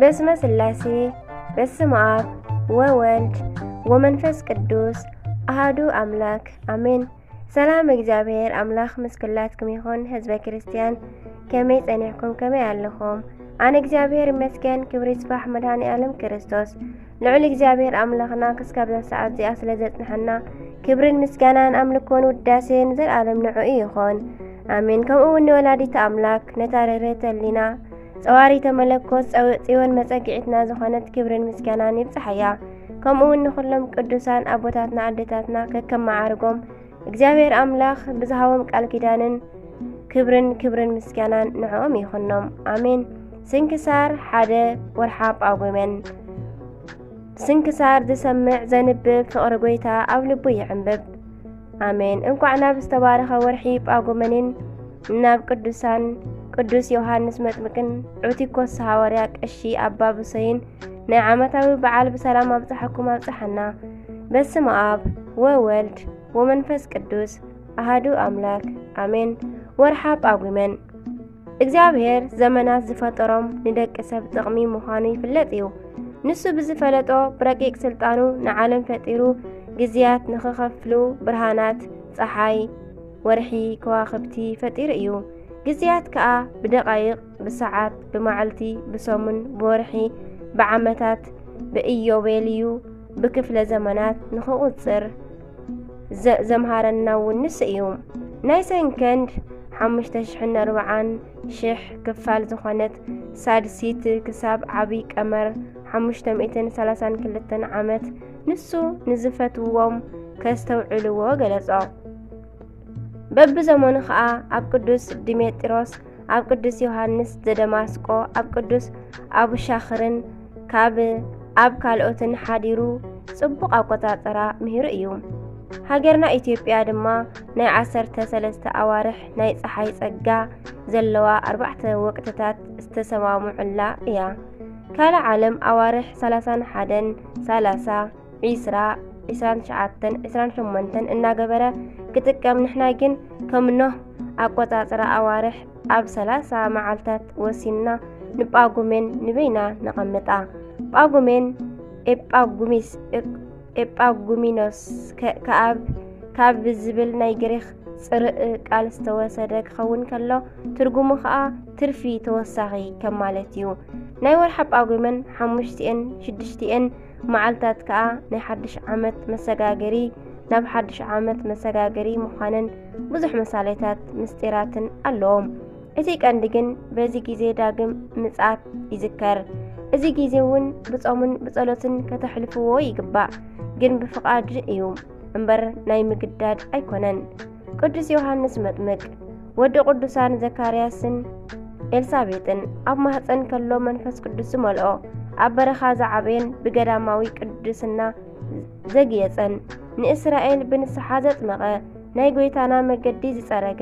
በስመ ስላሴ፣ በስመ አብ ወወልድ ወመንፈስ ቅዱስ አሃዱ አምላክ አሜን። ሰላም እግዚኣብሔር አምላክ ምስ ኩላትኩም ይኹን። ህዝበ ክርስትያን ከመይ ጸኒሕኩም? ከመይ ኣለኹም? ኣነ እግዚኣብሔር ይመስገን፣ ክብሪ ይስባሕ መድኃኔ ዓለም ክርስቶስ። ልዑል እግዚኣብሔር ኣምላኽና ክስካብ እዛ ሰዓት እዚኣ ስለ ዘጽንሐና፣ ክብርን ምስጋናን ኣምልኮን ውዳሴን ንዘለኣለም ንዕኡ ይኹን። ኣሜን። ከምኡ እውን ንወላዲት ኣምላክ፣ ነታ ርህርህቲ ህሊና፣ ጸዋሪተ መለኮት፣ ጸው-፣ ጽዮን መጸግዒትና ዝኾነት ክብርን ምስጋናን ይብጽሓያ። ከምኡ እውን ንኹሎም ቅዱሳን ኣቦታትና ኣደታትና ከከም መዓርጎም እግዚኣብሔር ኣምላኽ ብዝሃቦም ቃል ኪዳንን ክብርን፣ ክብርን ምስጋናን ንዕኦም ይኹኖም። ኣሜን። ስንክሳር ሓደ ወርሓ ጳጉሜን። ስንክሳር ዝሰምዕ ዘንብብ ፍቕሪ ጐይታ ኣብ ልቡ ይዕንብብ። ኣሜን። እንኳዕ ናብ ዝተባረኸ ወርሒ ጳጉሜንን ናብ ቅዱሳን ቅዱስ ዮሃንስ መጥምቅን ዑቲኮስ ሃዋርያ ቀሺ ኣባ ብሶይን ናይ ዓመታዊ በዓል ብሰላም ኣብጽሓኩም ኣብጽሓና። በስመ አብ ወወልድ ወመንፈስ ቅዱስ አሃዱ አምላክ አሜን። ወርሓ ጳጉሜን። እግዚኣብሔር ዘመናት ዝፈጠሮም ንደቂ ሰብ ጥቕሚ ምዃኑ ይፍለጥ እዩ። ንሱ ብዝፈለጦ ብረቂቕ ስልጣኑ ንዓለም ፈጢሩ፣ ግዜያት ንኽኸፍሉ ብርሃናት፣ ጸሓይ፣ ወርሒ፣ ከዋኽብቲ ፈጢሩ እዩ። ግዜያት ከኣ ብደቓይቕ፣ ብሰዓት፣ ብመዓልቲ፣ ብሰሙን፣ ብወርሒ፣ ብዓመታት፣ ብኢዮቤልዩ፣ ብክፍለ ዘመናት ንኽቑጽር ዘ-፣ ዘምሃረና እውን ንሱ እዩ። ናይ ሰንከንድ ሓሙሽተ ሽሕን ኣርብዓን ሽሕ ክፋል ዝኾነት ሳድሲት ክሳብ ዓቢ ቀመር ሓሙሽተ ሚእትን ሰላሳን ክልተን ዓመት ንሱ ንዝፈትውዎም ከስተውዕልዎ ገለጾ። በብዘመኑ ኸኣ ኣብ ቅዱስ ዲሜጥሮስ፣ ኣብ ቅዱስ ዮሃንስ ዘደማስቆ፣ ኣብ ቅዱስ ኣቡሻኽርን ካብ ኣብ ካልኦትን ሓዲሩ ጽቡቕ ኣቆጻጽራ ምሂሩ እዩ። ሃገርና ኢትዮጵያ ድማ ናይ ዓሰርተ ሰለስተ ኣዋርሕ ናይ ጸሓይ ጸጋ ዘለዋ ኣርባዕተ ወቅትታት ዝተሰማምዑላ እያ። ካልእ ዓለም ኣዋርሕ ሰላሳን ሓደን፣ ሰላሳ፣ ዒስራ፣ ዒስራን ትሽዓተን፣ ዒስራን ሸሞንተን እናገበረ ክጥቀም፣ ንሕና ግን ከም ኖህ ኣቆጻጽራ ኣዋርሕ ኣብ ሰላሳ መዓልታት ወሲንና ንጳጉሜን ንበይና ነቐምጣ። ጳጉሜን ኤጳጉሚስ-፣ ኤ-፣ ኤጳጉሚኖስ ከ-፣ ከኣብ ካብ ዝብል ናይ ግሪኽ ጽርእ ቃል ዝተወሰደ ክኸውን ከሎ፣ ትርጉሙ ኸኣ ትርፊ፣ ተወሳኺ ከም ማለት እዩ። ናይ ወርሓ ጳጉሜን ሓሙሽቲኤን ሽዱሽቲኤን መዓልታት ከኣ ናይ ሓድሽ ዓመት መሰጋገሪ፣ ናብ ሓድሽ ዓመት መሰጋገሪ ምዃነን ብዙሕ ምሳሌታት ምስጢራትን ኣለዎም። እቲ ቀንዲ ግን በዚ ግዜ ዳግም ምጽኣት ይዝከር። እዚ ግዜ እውን ብጾምን ብጸሎትን ከተሕልፍዎ ይግባእ፣ ግን ብፍቓድ እዩ እምበር ናይ ምግዳድ ኣይኮነን። ቅዱስ ዮሃንስ መጥምቅ፣ ወዲ ቅዱሳን ዘካርያስን ኤልሳቤጥን፣ ኣብ ማህፀን ከሎ መንፈስ ቅዱስ ዝመልኦ፣ ኣብ በረኻ ዝዓበየን ብገዳማዊ ቅድስና ዘግየጸን፣ ንእስራኤል ብንስሓ ዘጥመቐ፣ ናይ ጐይታና መገዲ ዝጸረገ፣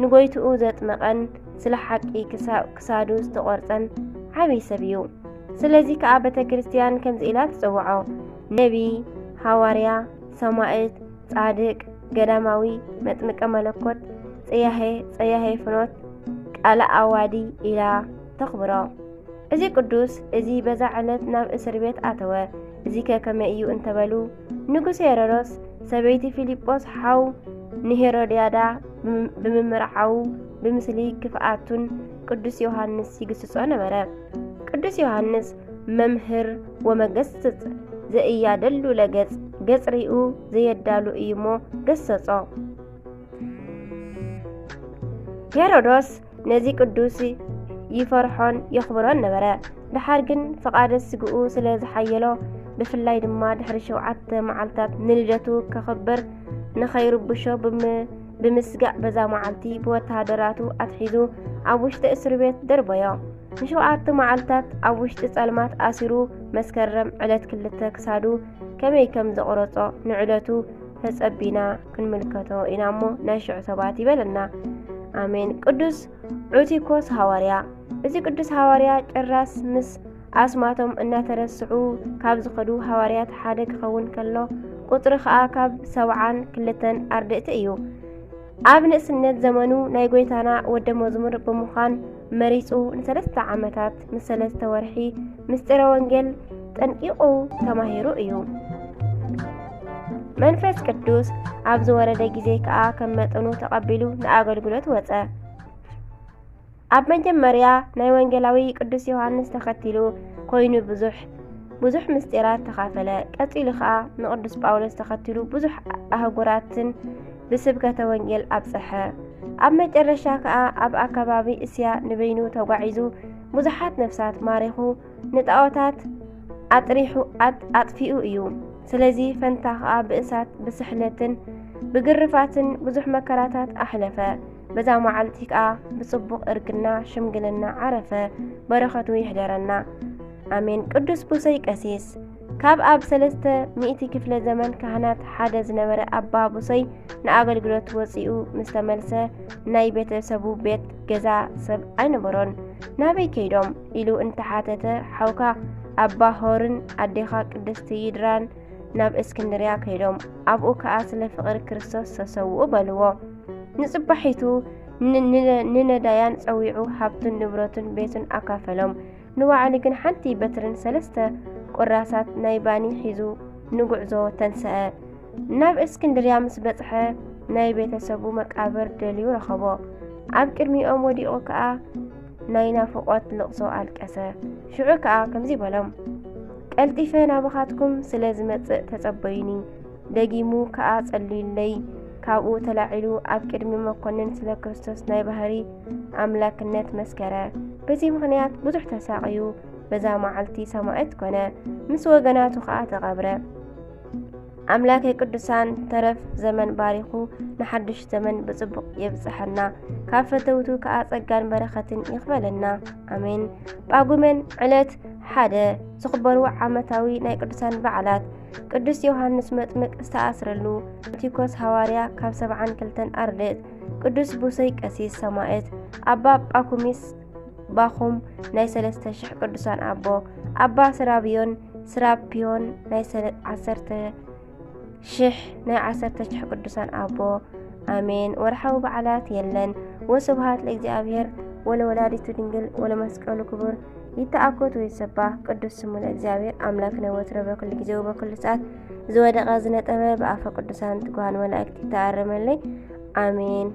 ንጐይትኡ ዘጥመቐን ስለ ሓቂ ክሳ-፣ ክሳዱ ዝተቖርጸን ዓብዪ ሰብ እዩ። ስለዚ ከኣ ቤተ ክርስቲያን ከምዚ ኢላ ትጽውዖ፣ ነቢ፣ ሃዋርያ፣ ሰማዕት፣ ጻድቅ፣ ገዳማዊ፣ መጥምቀ መለኮት፣ ጸያሄ፣ ጸያሄ ፍኖት፣ ቃለ ኣዋዲ ኢላ ተኽብሮ። እዚ ቅዱስ እዚ በዛ ዕለት ናብ እስር ቤት ኣተወ። እዚከ ከመይ እዩ እንተበሉ፣ ንጉስ ሄሮዶስ ሰበይቲ ፊልጶስ ሓው ንሄሮድያዳ ብም-፣ ብምምርዓዉ ብምስሊ ክፍኣቱን ቅዱስ ዮሃንስ ይግስጾ ነበረ። ቅዱስ ዮሃንስ መምህር ወመገስጽ ዘእያደሉ ለገጽ፣ ገጽ ሪኡ ዘየዳሉ እዩሞ ገሰጾ። ሄሮዶስ ነዚ ቅዱስ ይፈርሖን የኽብሮን ነበረ። ደሓር ግን ፍቓደ ስግኡ ስለ ዝሓየሎ፣ ብፍላይ ድማ ድሕሪ ሸውዓተ መዓልታት ንልደቱ ከኽብር ንኸይርብሾ ብም-፣ ብምስጋእ በዛ መዓልቲ ብወተሃደራቱ ኣትሒዙ ኣብ ውሽጢ እስር ቤት ደርበዮ። ንሸውዓተ መዓልታት ኣብ ውሽጢ ጸልማት ኣሲሩ መስከረም ዕለት ክልተ ክሳዱ ከመይ ከም ዘቑረጾ ንዕለቱ ተጸቢና ክንምልከቶ ኢና እሞ ናይ ሽዑ ሰባት ይበለና። ኣሜን። ቅዱስ ዑቲኮስ ሃዋርያ። እዚ ቅዱስ ሃዋርያ ጭራስ ምስ ኣስማቶም እናተረስዑ ካብ ዝኸዱ ሃዋርያት ሓደ ክኸውን ከሎ፣ ቁጽሪ ኸኣ ካብ ሰብዓን ክልተን ኣርድእቲ እዩ። ኣብ ንእስነት ዘመኑ ናይ ጐይታና ወደ መዝሙር ብምዃን መሪጹ ንሰለስተ ዓመታት ምስ ሰለስተ ወርሒ ምስጢረ ወንጌል ጠንቂቑ ተማሂሩ እዩ። መንፈስ ቅዱስ ኣብ ዝወረደ ግዜ ከኣ ከም መጠኑ ተቐቢሉ ንኣገልግሎት ወጸ። ኣብ መጀመርያ ናይ ወንጌላዊ ቅዱስ ዮሃንስ ተኸቲሉ ኮይኑ ብዙሕ ብዙሕ ምስጢራት ተኻፈለ። ቀጺሉ ከኣ ንቅዱስ ጳውሎስ ተኸቲሉ ብዙሕ ኣህጉራትን ብስብከተ ወንጌል ኣብጸሐ። ኣብ መጨረሻ ከኣ ኣብ ኣከባቢ እስያ ንበይኑ ተጓዒዙ ብዙሓት ነፍሳት ማሪኹ ንጣኦታት ኣጥሪሑ ኣጥ- ኣጥፊኡ እዩ። ስለዚ ፈንታ ከኣ ብእሳት ብስሕለትን ብግርፋትን ብዙሕ መከራታት ኣሕለፈ። በዛ መዓልቲ ከኣ ብጽቡቕ እርግና ሽምግልና ዓረፈ። በረኸቱ ይሕደረና። ኣሜን። ቅዱስ ቡሰይ ቀሲስ ካብ ኣብ ሰለስተ ሚእቲ ክፍለ ዘመን ካህናት ሓደ ዝነበረ ኣባ ቡሰይ ንኣገልግሎት ወጺኡ ምስ ተመልሰ ናይ ቤተሰቡ ቤት ገዛ ሰብ ኣይነበሮን። ናበይ ከይዶም ኢሉ እንተሓተተ ሓውካ ኣባ ሆርን ኣዴኻ ቅድስቲ ይድራን ናብ እስክንድርያ ከይዶም ኣብኡ ከኣ ስለ ፍቕሪ ክርስቶስ ተሰውኡ በልዎ። ንጽባሒቱ ን- ን- ንነዳያን ጸዊዑ ሃብቱን ንብረቱን ቤቱን ኣካፈሎም። ንባዕሉ ግን ሓንቲ በትርን ሰለስተ ቁራሳት ናይ ባኒ ሒዙ ንጉዕዞ ተንሰአ። ናብ እስክንድርያ ምስ በጽሐ ናይ ቤተሰቡ መቃብር ደልዩ ረኸቦ። ኣብ ቅድሚኦም ወዲቑ ከኣ ናይ ናፍቖት ልቕሶ ኣልቀሰ። ሽዑ ከኣ ከምዚ በሎም፣ ቀልጢፈ ናባኻትኩም ስለ ዝመጽእ ተጸበዩኒ። ደጊሙ ከኣ ጸልዩለይ። ካብኡ ተላዒሉ ኣብ ቅድሚ መኮንን ስለ ክርስቶስ ናይ ባህሪ ኣምላክነት መስከረ። በዚ ምኽንያት ብዙሕ ተሳቕዩ በዛ መዓልቲ ሰማዕት ኮነ። ምስ ወገናቱ ከኣ ተቐብረ። ኣምላከ ቅዱሳን ተረፍ ዘመን ባሪኹ ንሓድሽ ዘመን ብጽቡቕ የብጽሐና። ካብ ፈተውቱ ከኣ ጸጋን በረኸትን ይኽፈለና። ኣሜን። ጳጉሜን ዕለት ሓደ ዝኽበሩ ዓመታዊ ናይ ቅዱሳን በዓላት ቅዱስ ዮሃንስ መጥምቅ ዝተኣስረሉ፣ ቲኮስ ሃዋርያ ካብ ሰብዓን ክልተን ኣርድእት፣ ቅዱስ ቡሰይ ቀሲስ ሰማእት፣ ኣባ ጳኩሚስ ባኹም ናይ ሰለስተ ሽሕ ቅዱሳን ኣቦ፣ ኣባ ስራብዮን ስራፕዮን ናይ ሰለ- ዓሰርተ ሽሕ ናይ ዓሰርተ ሽሕ ቅዱሳን ኣቦ። ኣሜን። ወርሓዊ በዓላት የለን። ወስብሃት ለእግዚኣብሔር ወለወላዲቱ ድንግል ወለመስቀሉ ክቡር። ይተኣኮት ወይ ሰባህ ቅዱስ ስሙ ለእግዚኣብሔር ኣምላክ ነወትረ በኩሉ ግዜ ወበኩሉ ሰዓት ዝወደቐ ዝነጠበ ብኣፈ ቅዱሳን ትጉሃን መላእክት ይተኣረመለይ። ኣሜን።